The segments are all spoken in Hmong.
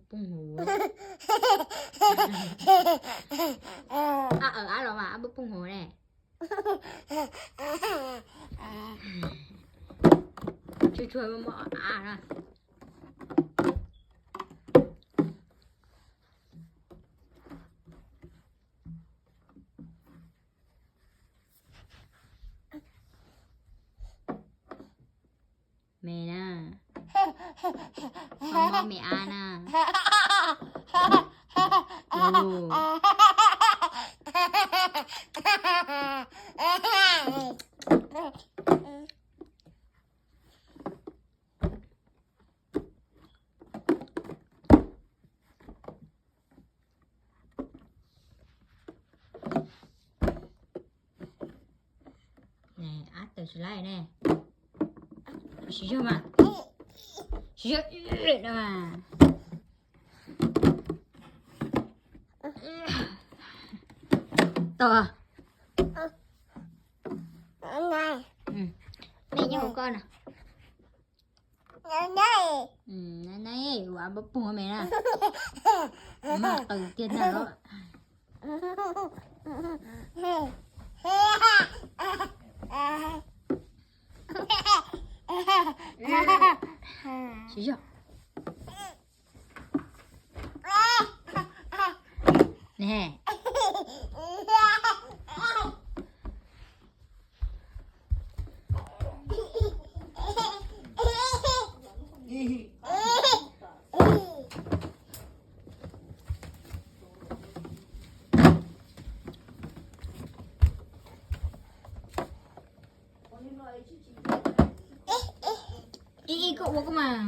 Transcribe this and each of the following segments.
Phooj huv. Ab, ab los mas ab phooj huv ne. Tsuag tsuag muaj ab na. Me na. Mob me ab na. Ab tawm tsis laib ne. Siv zog mas. Siv zog no mas. Tau. Nej nyob hauv koj na. Neb ua ab phooj huv me na. Mas qw tiag tiag los. Siv zog. Ne. Ib ib koj ua koj mas.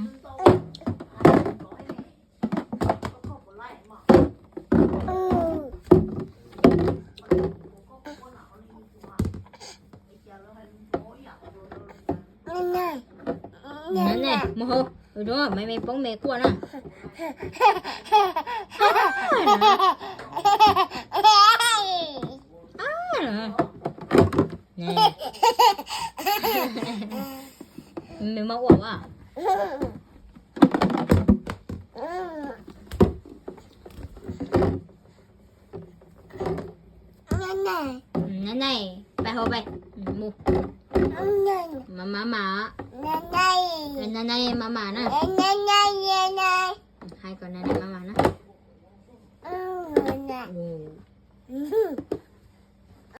Ne, mus hauv, me me poob me quaj na. Me muab ua ua. Pais hauv pais. Mus. Mas mas mas. Nai nai mas mas na. Hais kom nai nai mas mas na.